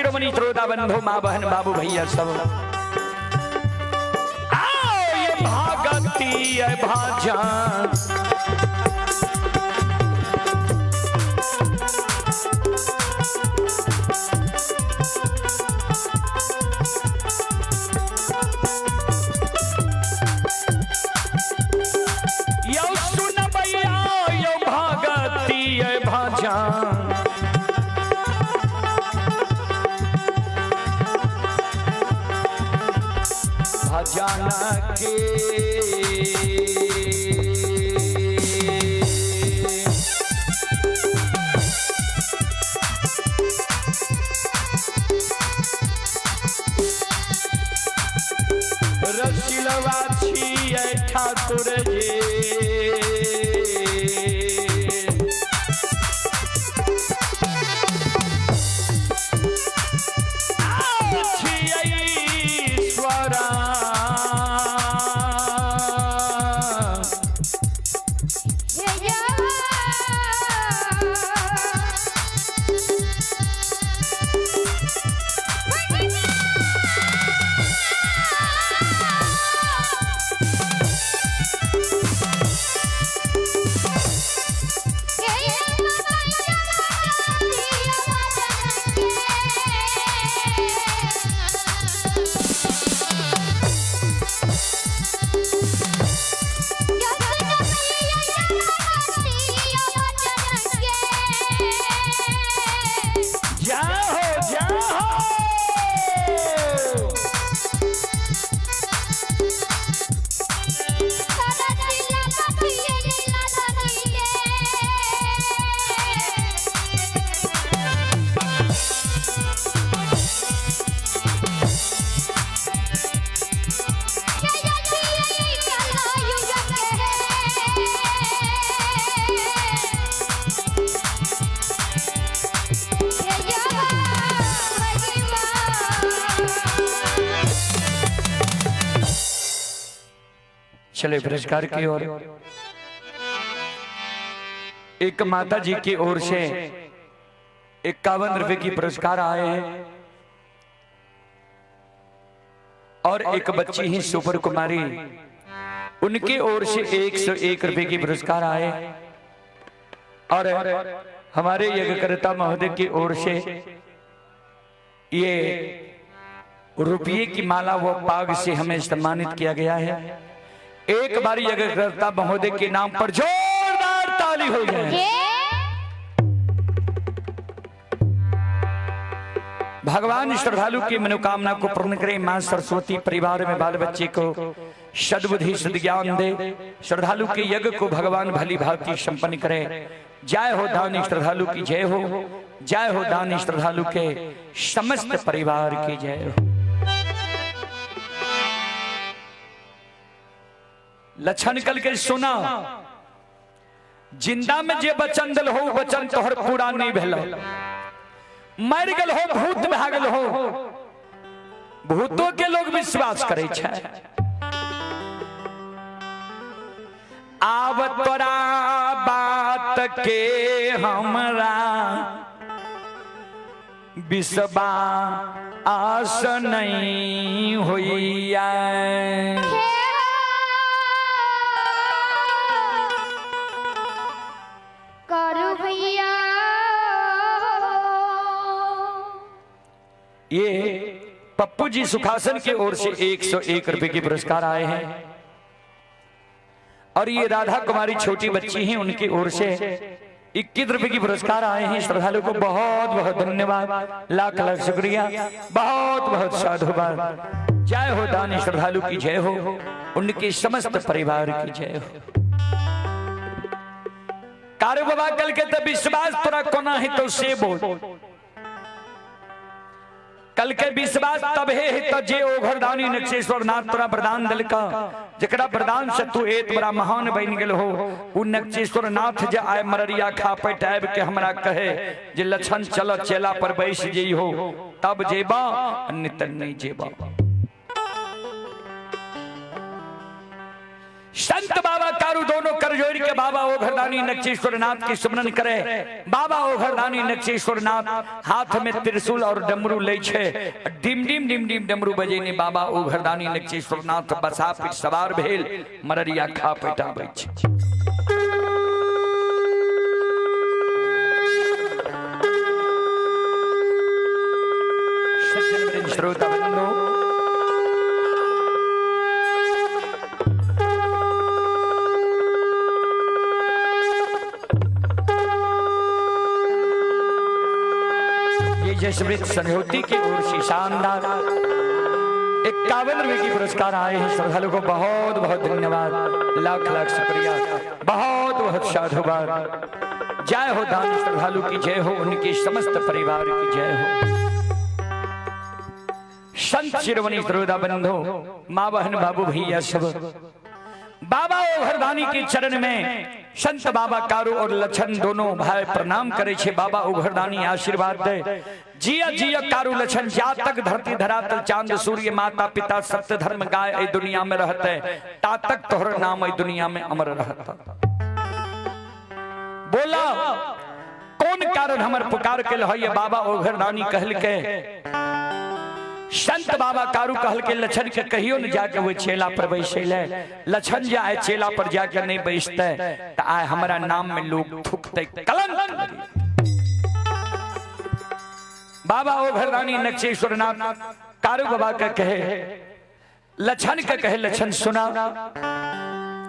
शिरोमणि श्रोता बंधु माँ बहन बाबू भैया सब, आओ ये भागती है भाजन। यो सुन भैया यो भागती है भाजन। भजन के रसिलवा छियै ठाकुर जी। आओ छियै ईश्वरा। जय हो जय हो। चले पुरस्कार की ओर। एक माता जी की ओर से 51 रुपए की पुरस्कार आए हैं और एक बच्ची ही सुपर कुमारी, उनकी ओर से 101 रुपए की पुरस्कार आए। और हमारे यज्ञकर्ता महोदय की ओर से ये रुपये की माला व पाग से हमें सम्मानित किया गया है। एक बार यज्ञकर्ता महोदय के नाम पर जोरदार ताली हो जाए। भगवान श्रद्धालु की मनोकामना को पूर्ण करें। मां सरस्वती परिवार में बाल बच्चे को सद्बुद्धि सद्ज्ञान दे। श्रद्धालु के यज्ञ को भगवान भली भांति संपन्न करे। जय हो दानी श्रद्धालु की जय हो। जय हो दानी श्रद्धालु के समस्त परिवार की जय हो। लक्षण कल के सुना, जिंदा में जे बचन दल हो वचन तोहर पूरा नहीं भेल। मर गल हो भूत भागल हो, भूतों के लोग विश्वास करे छै। आब तोरा बात के हमरा विश्वास नहीं होइया। करू भैया। ये पप्पू जी सुखासन के ओर से 101 रुपए के पुरस्कार आए हैं। और ये राधा कुमारी छोटी बच्ची हैं, उनकी ओर से 21 रुपए की पुरस्कार आए हैं। श्रद्धालु को बहुत बहुत धन्यवाद, लाख लाख शुक्रिया, बहुत बहुत साधुवाद। जय हो दानी श्रद्धालु की जय हो, उनके समस्त परिवार की जय हो। कारू बाबा कल के तो विश्वास तोरा कोना है तो से बोल। कल के विश्वास तब है तो जे ओघरदानी नक्षेश्वर नाथ तोरा वरदान दिलका, जकरा वरदान से तू एत बड़ा महान बन गेल हो। उ नक्षेश्वर नाथ जे आए मररिया खा पेट आबि के हमरा कहे जे लक्षण चल चेला पर बैस जई हो, तब जेबा अन्य नहीं जेबा। संत बाबा कारू दोनों कर जोड़ के बाबा ओघरदानी नक्षेश्वर नाथ की सुमरन करे। बाबा ओघरदानी नक्षेश्वर नाथ हाथ में त्रिशूल और डमरू ले छे, डिम डिम डिम डिम डमरू बजेने बाबा ओघरदानी नक्षेश्वर नाथ बसा पर सवार भेल मररिया खा पेटाबै छे। सज्जन वृंद श्रोता बंधु, जसवृत संहति की ओर से शानदार 51 रुपए की पुरस्कार आए हैं। श्रद्धालु को बहुत बहुत धन्यवाद, लाख लाख शुक्रिया, बहुत बहुत साधुवाद। जय हो दान श्रद्धालु की जय हो, उनके समस्त परिवार की जय हो। संत शिरोमणि श्रोता बंधु, माँ बहन बाबू भैया सब बाबा ओघरदानी के चरण में संत बाबा कारू और लछन दोनों भाई प्रणाम करे छे। बाबा ओघरदानी आशीर्वाद दे। जिया जिया कारू लछन, जा तक धरती धरातल चांद सूर्य माता पिता सत्य धर्म गाय ए दुनिया में रहते, ता तक तोहर नाम ए दुनिया में अमर रहता। बोला कौन कारण हमर पुकार के लहैया? बाबा ओघरदानी कहल के संत बाबा कारू कहल के लछन के कहियो न जाके वो चेला पर बैसेले। लछन जाए चेला पर जाके नहीं बैसते तो आए हमारा नाम में लोग थूकते कलंक। बाबा ओघरदानी नक्षेश्वर नाथ कारू बाबा के कहे लछन के कहे, लछन सुना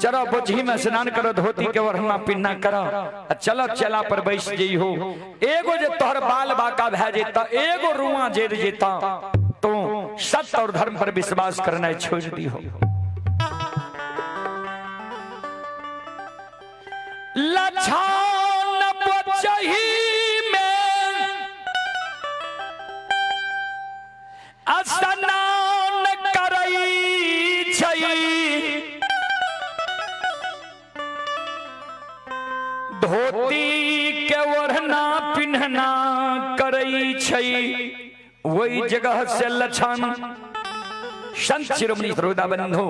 चलो बोझी में स्नान करो, धोती के ओढ़ना पिन्ना करो, चलो चेला पर बैस जइहो। एगो जे तोहर बाल बाका भए जेता, एगो रुआ जेर जेता, तो सत्य और धर्म पर विश्वास करना छोड़ दी हो। लछन बोझी में स्नान करई छै, धोती के ओढ़ना पिन्हना करई छै, वही जगह से लछन। संत शिरोमणि श्रोता बंधु,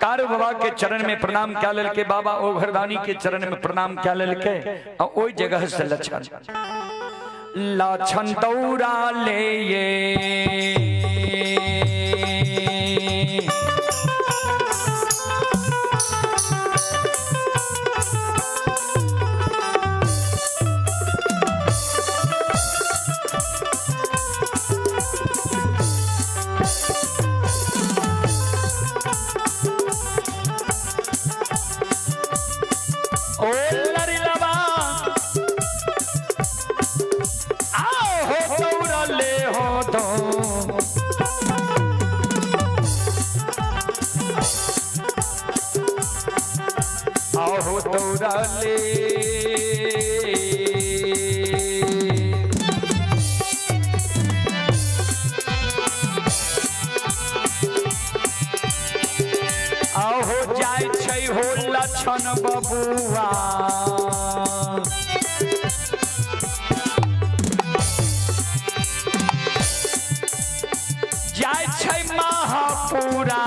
कारू बाबा के चरण में प्रणाम क्या ललके, बाबा ओघरदानी के चरण में प्रणाम क्या ललके, और वही जगह से लछन लछन दौड़ा ले ये लछन बबुआ जाय छै महापुरा।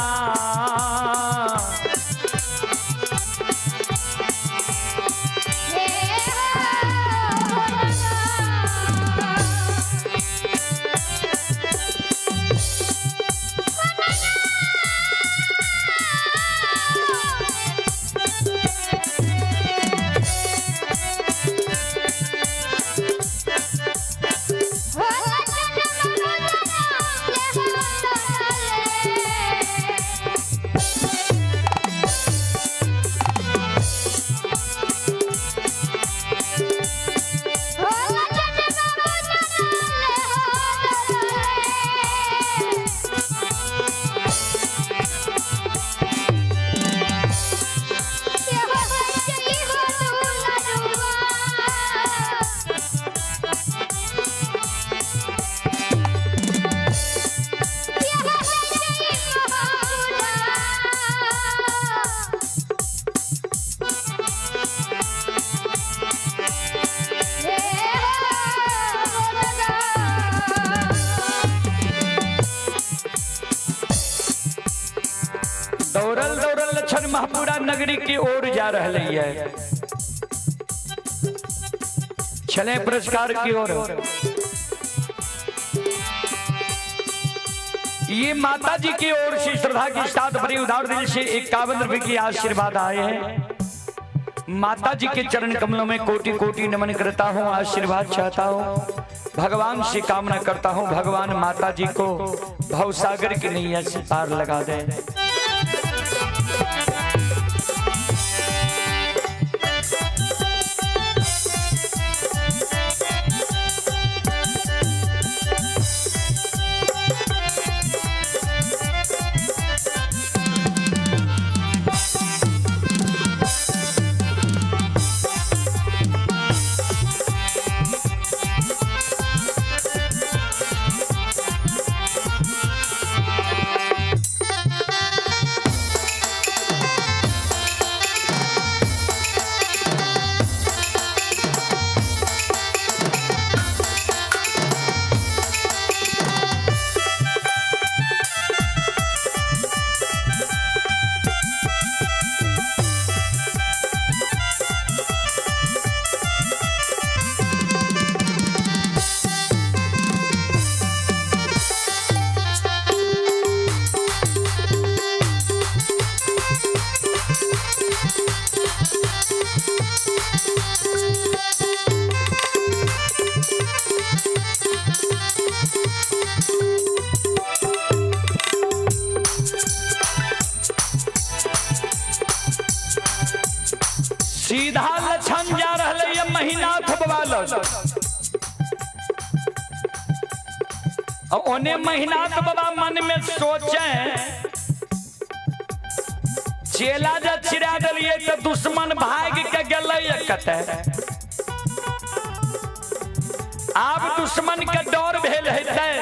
दौड़ल दौड़ल लक्षण महपुरा नगरी की ओर जा रहे है। चले पुरस्कार की ओर। ये माता जी की ओर से श्रद्धा के साथ बड़ी उदार दिल से 51 रुपए की आशीर्वाद आए हैं। माता जी के चरण कमलों में कोटि कोटि नमन करता हूँ, आशीर्वाद चाहता हूँ, भगवान से कामना करता हूँ, भगवान माता जी को भवसागर की नैया से पार लगा दे। सीधा लक्षण जा रहा है महिनाथ बाबा लग। और ओने महिनाथ बाबा मन में सोचे, चेला जब चिरा दिलिए तो दुश्मन भाग के गेलै कतै। आब दुश्मन के डर भेल हेतै,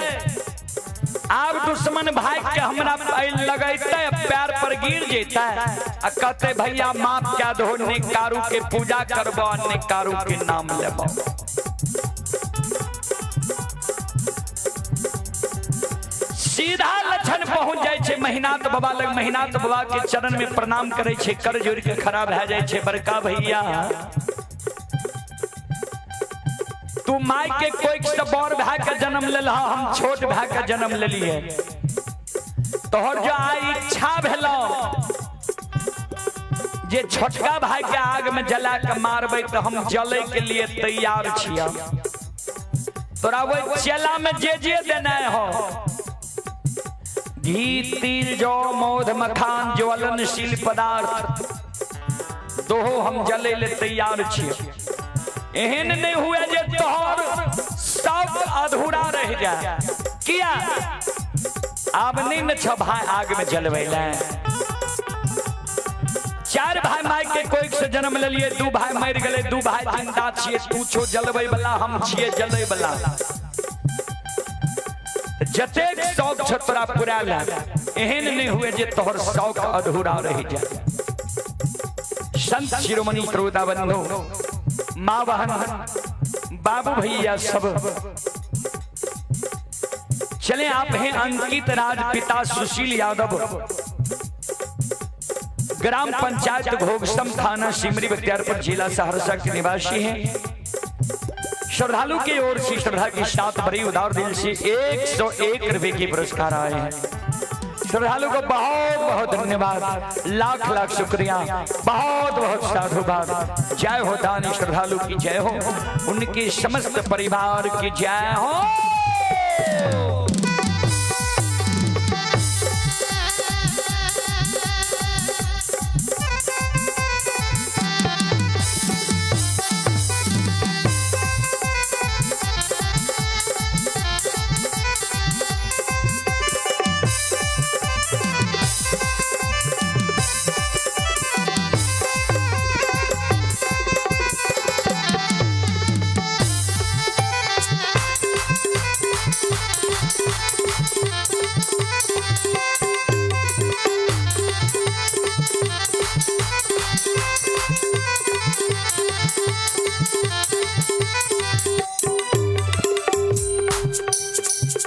आब दुश्मन भाग के हमरा लगैतै, पैर पर गिर जेतै आ कहते भैया माफ कए दहो, ने कारू के पूजा करबो ने कारू के नाम लेबो। सीधा लक्षण पहुंच जाय छै महिनाथ बाबा लग। महिनाथ बाबा के चरण में प्रणाम करे छै, कर जोड़ के खड़ा भए जाय छै। बड़का भैया तू my के कोइक से बड़ भाई के जन्म लेलह, हम छोट भाई के जन्म लेलिए। तोहर जो आइ इच्छा भेलो जे छोटका भाई के आग में जला के मारबै तो हम जले के लिए तैयार छियै। तोरा वही चेला में जे जे देना हो, घी तिल जौ मौध मखान ज्वलनशील पदार्थ दोहो हम जले ले तैयार छियै। एहन नहीं हुए जे तोहर सब अधूरा रह जाए। किया आब नहीं न छ भाई आग में जलबै ले। 4 भाई my के कोइक से जन्म लेलिए, 2 भाई मर गेलै, 2 भाई जिंदा छियै, तू छो जलबै वाला, हम छियै जलै वाला। जतेक शौक छ तोरा पुरा ले, एहन नहीं हुए जे तोहर शौक अधूरा रह जाए। संत शिरोमणि श्रोता बंधु, माँ बहन बाबू भैया सब चले। आप हैं अंकित राज पिता सुशील यादव, ग्राम पंचायत घोगसम, थाना सिमरी बख्तियारपुर, जिला सहरसा के निवासी हैं। श्रद्धालु की ओर से श्रद्धा के साथ बड़ी उदार दिल से 101 रुपए के पुरस्कार आए हैं। श्रद्धालु को बहुत बहुत धन्यवाद, लाख लाख शुक्रिया, बहुत बहुत साधुवाद। जय हो दानी श्रद्धालु की जय हो, उनके समस्त परिवार की जय हो।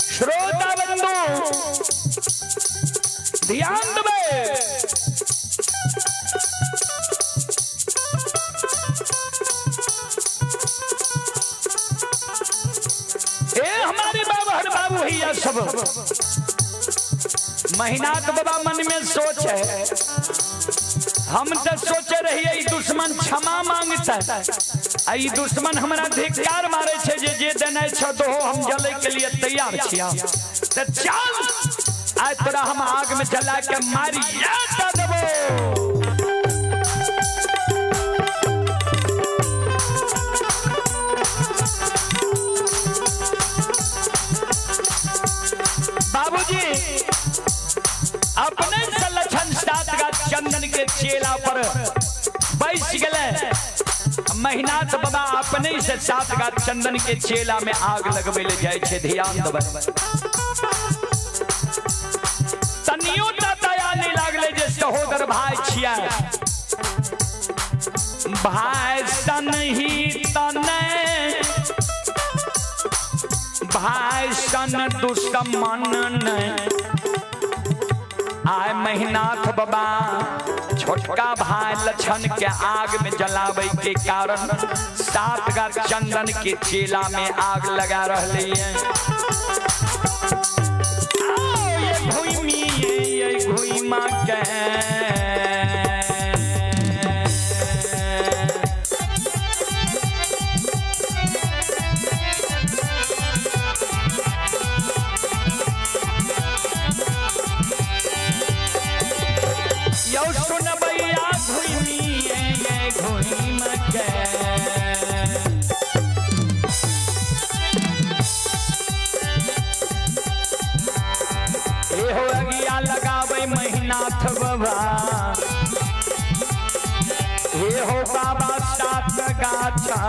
श्रोता बंधु ध्यान देबै। भैया सब। महिनाथ बाबा मन में सोच है, हम तो सोचे रहिए दुश्मन क्षमा मांगता आ ई दुश्मन हमरा धिक्कार मारे छे जे जे देने छ दो हम जले के लिए तैयार छिया। तो चल आज तोरा हम आग में जला के मारी देबो। बाबूजी अपने से लक्षण सात का चंदन के चेला पर बैस गए। महिनाथ बाबा अपने से सात का चंदन के चेला में आग लगबे ले जाए छे। ध्यान देबै, तनियो ता दया नहीं लागले जे सहोदर भाई छिया। भाई सन ही तने भाई सन दुश्मन ने। आय महिनाथ बाबा छोटका भाई लक्षण के आग में जलावे के कारण सात गा चंदन के चेला में आग लगा रही है। ये घुमी ये घुमा के लगावे महिनाथ बाबा, हे हो बाबा सात गाछा।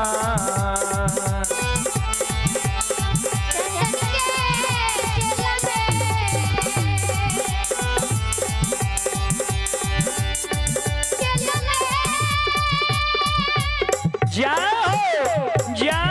जाओ जाओ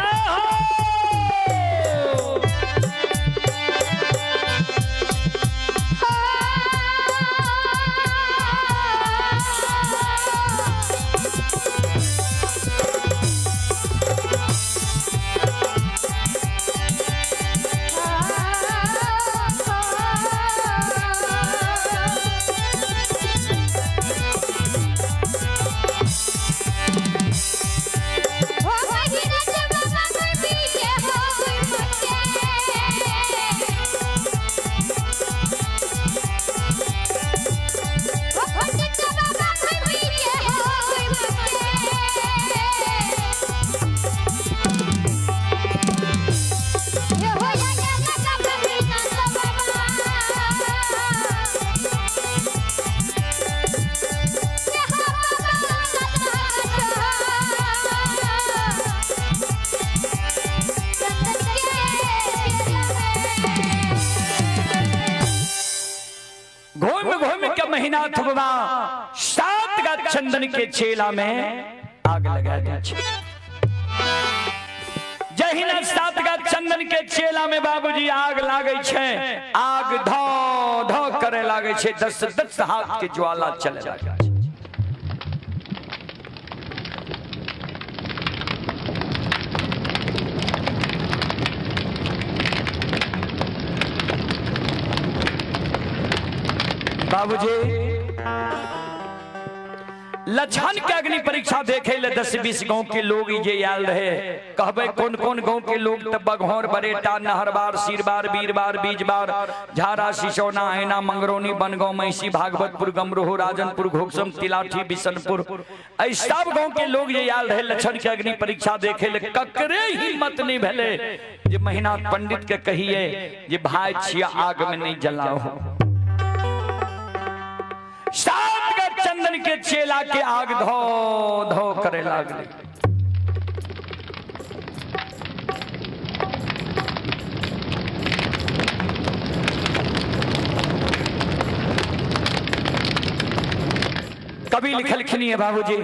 महिनाथ बाबा सात का चंदन के चेला में आग लगा दी। जहिना सात का चंदन के चेला में बाबूजी आग लागे छे, आग धो धो करे लागे छे, 10 10 हाथ के ज्वाला चले लागे छे। बाबूजी लक्षण के अग्नि परीक्षा देखे ले 10-20 गांव के लोग जे आयल रहे। कहबे कौन कौन गांव के लोग त बघौर बरेटा नहरबार सिरबार बीरबार बीजबार झारा सिसोना ऐना मंगरौनी बनगांव महिषी भागवतपुर गमरोह राजनपुर घोकसम तिलाठी बिशनपुर ऐ सब गांव के लोग जे आयल रहे लक्षण के अग्नि परीक्षा देखे ले। ककरे हिम्मत नहीं भेले जे महिनाथ पंडित के कहिए जे भाई छिया आग में नहीं जलाओ। सात का चंदन के चेला के आग धो धो करे लागले। कवि लिखलखिन है बाबूजी,